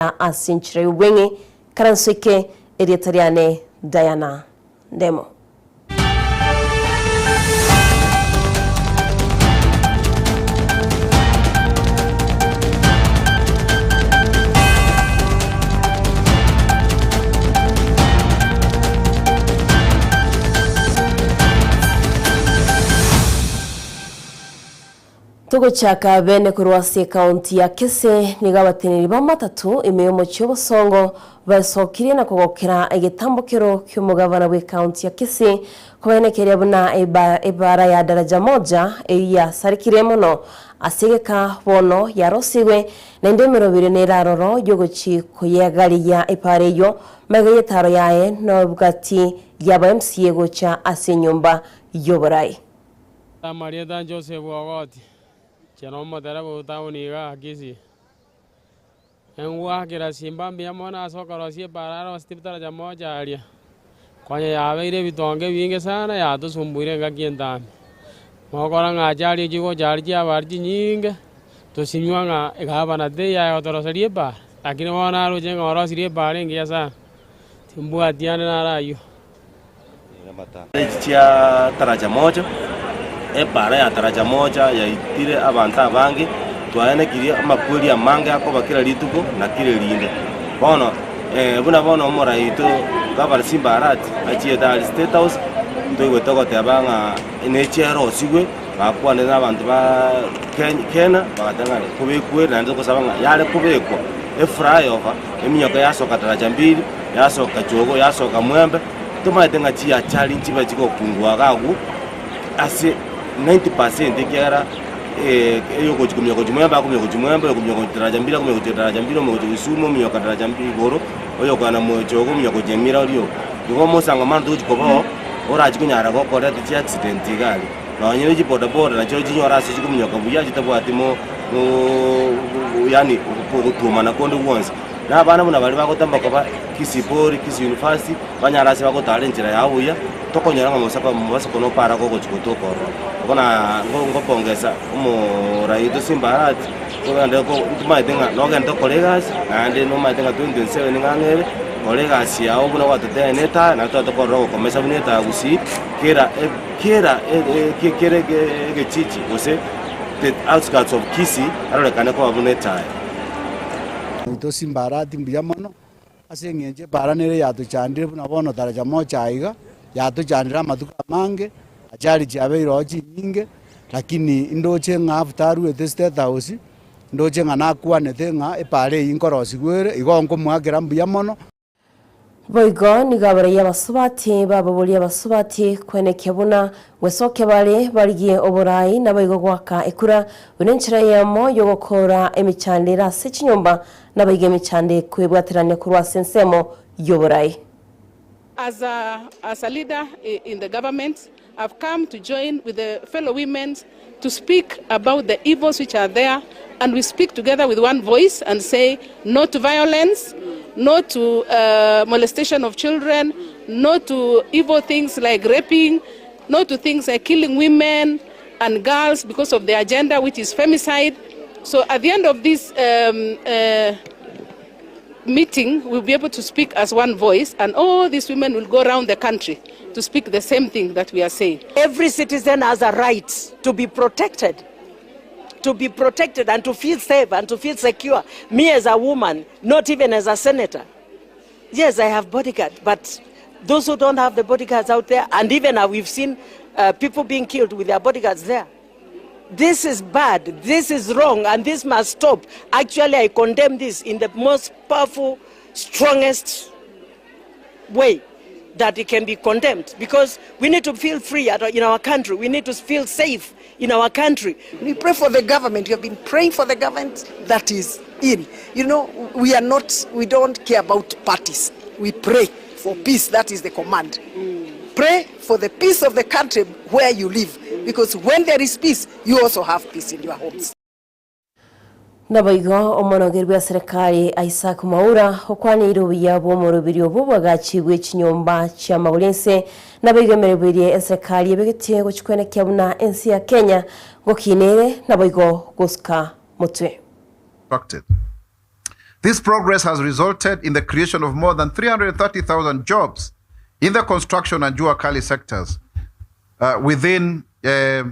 Ase enchera y'obweng'e, karanso eke, erieta riane Diana Ndemo. Togochaka bene korwa ase ekaunti ya Kisii, nigo abateneneri b'amatatu ime y'omochie o Bosongo baesokirie na kogokera egetambokero ki'omogavana bw'ekaunti ya Kisii kobaenekeria buna ebara ya Daraja Moja eyio yasarekire mono ase egeka bono yarosigwe naende emeroberi nere aroro y'ogochi koyegaria epara eyio magega y'etaro yaye nobgati y'aba MCA gocha ase enyomba y'oborai. Amarieta Joseph Ogoti, inche nomotereba o town igaa Kisii. Engwakera simba mbuya mono ase okorosia epaara aroseti bitaracha moja aria, konya yabeire ebitonga ebinge sana yatosumbuire engaki entambe. Nokora ng'a achari echio gocha aria chiaba aria chinyinge, tosinywa ng'a egavana teiyo aye gotoroseria epaara, lakini bono naroche ng'a orosirie epaara engiya sana, timbwati ande naro aywo. Echi chia Taraja Moja, epaara ya Taraja Moja yaitire abanto abange, twaenekirie amakweri amange akoba kera rituko na kera erinde. Bono buna bono omorai oito Gavana Simba Arati achiete aria State House, ntoigwete ogoteba ng'a nechi erosigwe, bakwanire na abanto ba Kenya bagateba ng'a kobekwe naende togosaba ng'a yare kobekwa eflyover eminyoka yasoka Taraja Mbili, yasoka Chogo, yasoka Mwembe. Tomaete ng'a chiachari nchibe chigokungwa iga agwo ase 90 percent ekiagera oyogochia kominyoka gochia mwembe akominyoka gochia mwembe, oyokominyoka gochia daraja mbili akominyoka gochia daraja mbili, omonto ogochia kisumu ominyoka daraja mbi igoro, oyokogenda mochogo ominyoka gochia nyamira oria oo. Igo omosangamano togochia koba oo, orachie konyara gokoreta chiaccident iga aria. Nonye ne chibodaboda nachio chinyore ase chikominyoka buya chitabwati mo yaani ogotuomana konde gwonsi. Na abana buna baria bagotamba koba Kisii Poly, Kisii University, banyare ase bagotara enchera yabo buya, tokonyora ng'a mosako mobasoko nopara gogochia gotoka ororo. Igo na ngopongesa omorai oito Simba Arati, togende ko ntomaete ng'a nogende okore egasi, naende nomaete ng'a 2027 ng'a ang'e ere, kora egasi yago buna gwatotebia na etaya, naende tobe tokorora ogokomesa buna etaya gusii, kera kera kera egechichi gose the outskirts of Kisii, arorekane koba buna etaya. Oito Simbarati mbuya mono, ase eng'encho epaara nere yatochandire buna bono taracha mocha aiga, yatochandire amatuko amange, achari chiabeire oo chinyinge, lakini ndoche ng'a after aruete state house, ndoche ng'a nakwanete ng'a epaara eyio nkorosigwa ere, igo nkomoakera mbuya mono. Boigo nigo abaraiyo abasubati bababorie abasubati kwenekia buna gwesokia bare barigie oborai naboigo goaka ekura buna enchera eyemo y'ogokoora emechando ere ase chinyomba naboigo emechando ekwebwaterania korwa ase ensemo y'oborai. As a, as a leader in the government, I've come to join with the fellow women to speak about the evils which are there, and we speak together with one voice and say no to violence, no to uh, molestation of children, no to evil things like raping, no to things like killing women and girls because of the agenda, which is femicide. So at the end of this um, uh, meeting, we'll be able to speak as one voice, and all these women will go around the country to speak the same thing that we are saying. Every citizen has a right to be protected, to be protected and to feel safe and to feel secure. Me as a woman, not even as a senator. Yes, I have bodyguard, but those who don't have the bodyguards out there, and even uh, we've seen uh, people being killed with their bodyguards there. This is bad, this is wrong, and this must stop. Actually, I condemn this in the most powerful, strongest way that it can be condemned because we need to feel free in our country. We need to feel safe in our country. We pray for the government. We have been praying for the government that is in. You know, we are not, we don't care about parties. We pray for peace. That is the command. Pray for the peace of the country where you live because when there is peace, you also have peace in your homes. Naboigo omonogeri bw'eserekari Isaac Mwaura okwaneire obuya bw'omoroberi obwo bw'agachi bwe chinyomba chi'amagoro ense naboigo emeremo eria eserekari ebegetie gochia kwenekia buna ense ya Kenya ngokina ere naboigo gosuka motwe. Constructed. This progress has resulted in the creation of more than 330,000 jobs in the construction and Jua Kali sectors. Uh, within uh,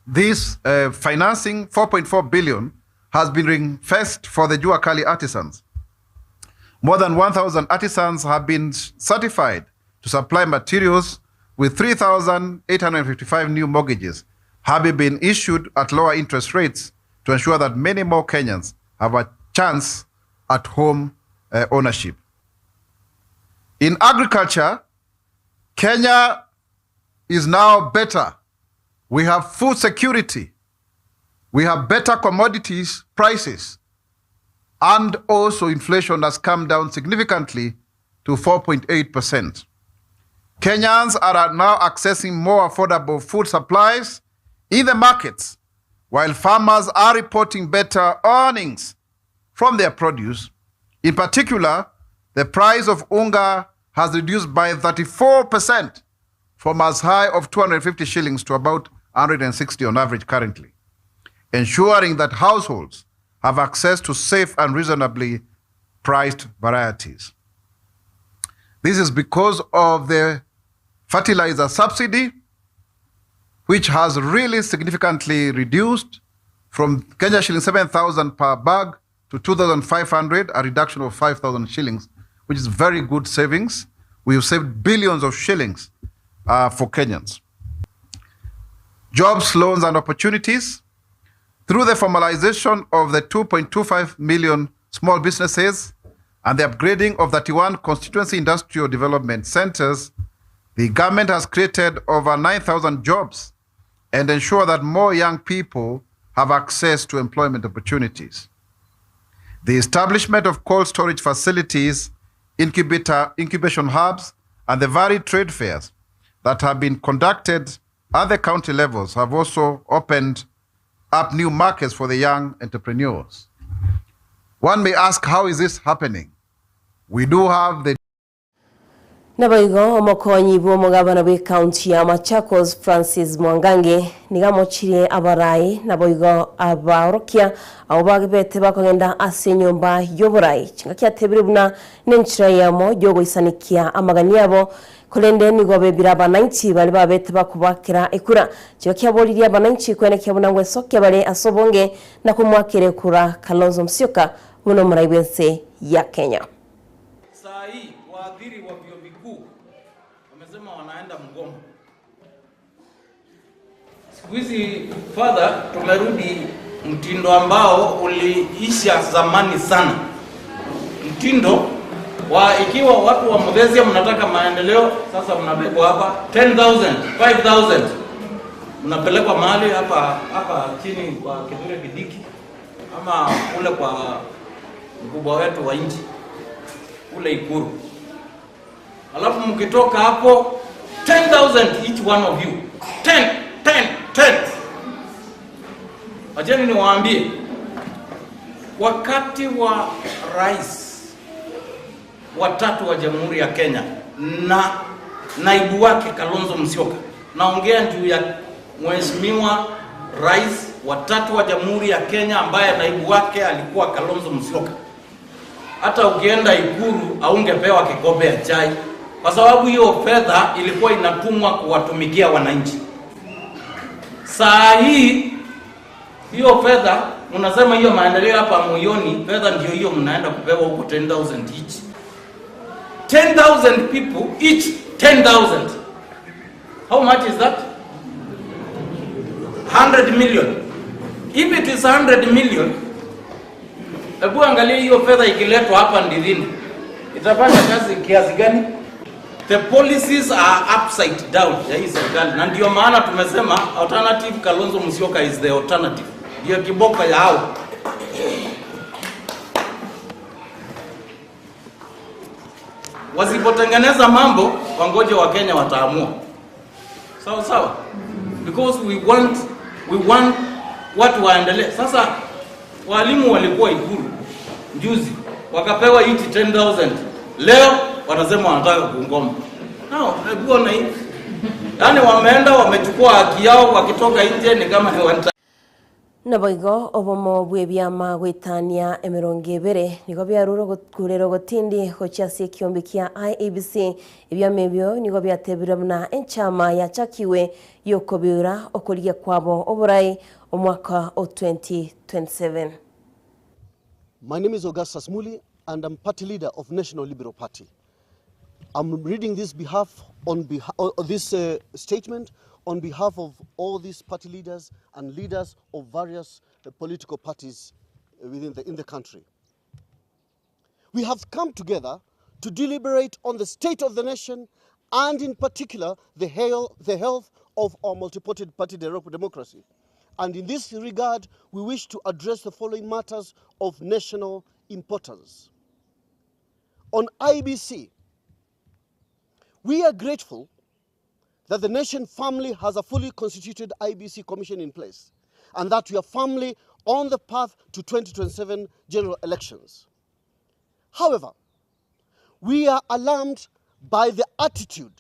this uh, financing, 4.4 billion has been ring-fenced for the Jua Kali artisans. More than 1,000 artisans have been certified to supply materials with 3,855 new mortgages having been issued at lower interest rates to ensure that many more Kenyans have a chance at home uh, ownership. In agriculture, Kenya is now better. We have food security. We have better commodities prices. And also inflation has come down significantly to 4.8%. Kenyans are now accessing more affordable food supplies in the markets, while farmers are reporting better earnings from their produce. In particular, the price of unga has reduced by 34% from as high of 250 shillings to about 160 on average currently, ensuring that households have access to safe and reasonably priced varieties. This is because of the fertilizer subsidy, which has really significantly reduced from Kenya shilling 7,000 per bag to 2,500, a reduction of 5,000 shillings, which is very good savings. We have saved billions of shillings uh, for Kenyans. Jobs, loans, and opportunities. Through the formalization of the 2.25 million small businesses and the upgrading of 31 constituency industrial development centers, the government has created over 9,000 jobs and ensure that more young people have access to employment opportunities. The establishment of cold storage facilities, incubator, incubation hubs, and the varied trade fairs that have been conducted at the county levels have also opened up new markets for the young entrepreneurs. One may ask, how is this happening? We do have the Naboigo omokonyi bw'omogabana bw'ecounty ya Machakos Francis Mwangangi nigo amochirie abarai naboigo abaorokia abwo bagebete bakogenda ase enyomba y'oborai chingaki atebire buna nenchera eyemo y'ogoisanikia amagani abo Korende nigo bebire abananchi baria babete bakobakera ekura. Chiba kiaboririe abananchi koenekia buna ngwesokia bare ase obonge na komoakera ekura Kalonzo Musyoka buna omorai bw'ense ya Kenya. Saa hii waadhiri wa vyuo vikuu wamesema wanaenda mgomo. Siku hizi father, tumerudi mtindo ambao uliisha zamani sana, mtindo wa ikiwa watu wa Muthesia mnataka maendeleo, sasa mnabebwa hapa 10000 5000 mnapelekwa mahali hapa hapa chini kwa Kithure Kindiki ama kule kwa mkubwa wetu wa nchi kule Ikuru. Alafu mkitoka hapo 10,000 each one of you. 10 10 10. Acheni niwaambie, wakati wa rais watatu wa Jamhuri ya Kenya na naibu wake Kalonzo Musyoka, naongea juu ya mheshimiwa rais watatu wa Jamhuri ya Kenya ambaye naibu wake alikuwa Kalonzo Musyoka. Hata ukienda Ikulu haungepewa kikombe ya chai, kwa sababu hiyo fedha ilikuwa inatumwa kuwatumikia wananchi. Saa hii hiyo fedha mnasema hiyo maendeleo hapa moyoni, fedha ndio hiyo mnaenda kupewa huko 10000 each. 10,000 people each 10,000. How much is that? 100 million. If it is 100 million, hebu angalia hiyo fedha ikiletwa hapa Ndithini itafanya kazi kiasi gani? The policies are upside down ya hii serikali, na ndio maana tumesema alternative Kalonzo Musyoka is the alternative, ndio kiboko ya hao. Wasipotengeneza mambo, wangoje Wakenya wataamua. Sawa sawa, because we want, we want watu waendelee. Sasa walimu walikuwa Ikulu juzi wakapewa each 10000 leo wanasema wanataka kugoma. Now, hebu ona hii, yaani wameenda wamechukua haki yao, wakitoka nje ni kama ni one. Naboigo obomo bw'ebiama goetania emerongo ebere nigo biarure ogokurera ogotindi gochia ase ekiombe kia IEBC. Ebiama ebio nigo biatebire buna enchama yachakigwe y'okobiura okorigia kwabo oborai omwaka o 2027. My name is Augustus Muli and I'm party leader of National Liberal Party. I'm reading this behalf on beha- this statement on behalf of all these party leaders and leaders of various political parties within the, in the country. We have come together to deliberate on the state of the nation and in particular the, health, the health of our multiparty party democracy. And in this regard, we wish to address the following matters of national importance. On IBC, we are grateful that the nation family has a fully constituted IBC commission in place and that we are firmly on the path to 2027 general elections. However, we are alarmed by the attitude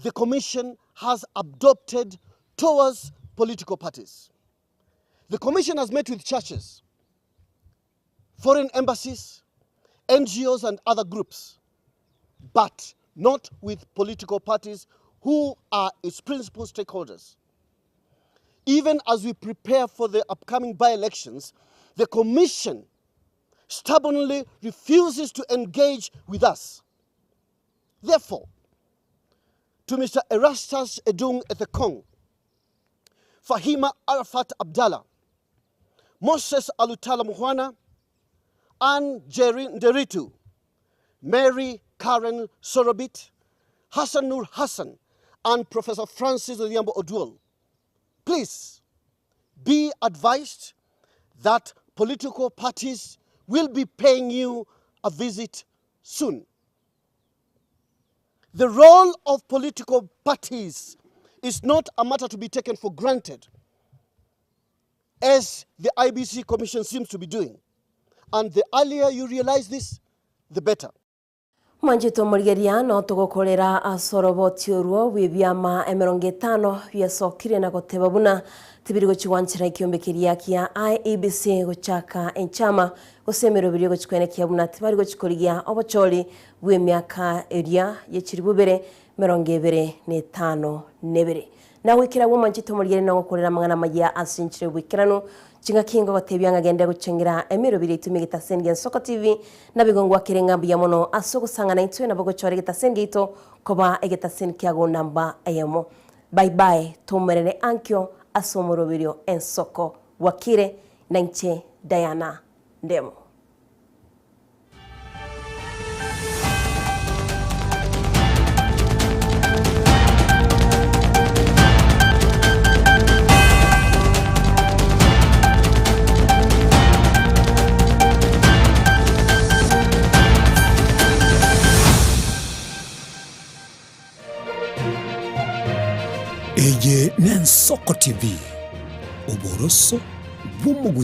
the commission has adopted towards political parties. The commission has met with churches, foreign embassies, NGOs, and other groups, but not with political parties who are its principal stakeholders. Even as we prepare for the upcoming by elections, the Commission stubbornly refuses to engage with us. Therefore, to Mr. Erastus Edung Ethekong, Fahima Arafat Abdallah, Moses Alutala Mukhwana, Ann Jerry Nderitu, Mary Karen Sorobit, Hassan Nur Hassan, and Professor Francis Odhiambo Oduol. Please be advised that political parties will be paying you a visit soon. The role of political parties is not a matter to be taken for granted, as the IBC Commission seems to be doing. And the earlier you realize this, the better. Mwanchete omorigeria no togokorera ase oroboti orwo bw'ebiama 50 biasokire na goteba buna tibiri gochi gwanchera ekiombe keria kia IEBC gochaka enchama gose emeroberio gochi kwenekia buna tibari gochi korigia obochori bw'emiaka eria ye chiribu ibere 25. Nagoikera agwo mwanchete omorigereria na ogokorera amang'ana amaya ase enchera y'oboikeranu, chingaki ngogotebia ng'a genda gochengera emeroberi yaito ime egetaseni gia Nsoko TV, naboigo ngwakere ng'a mbuya mono ase ogosang'ana intwe nabo gochora egetaseni giaito koba egetaseni kiago namba eyemo. Bye bye, toumerane ankio ase omoroberio Ensoko. Bwakire, nainche Diana Ndemo. Eye n'Ensoko TV, oboroso bw'omogusii.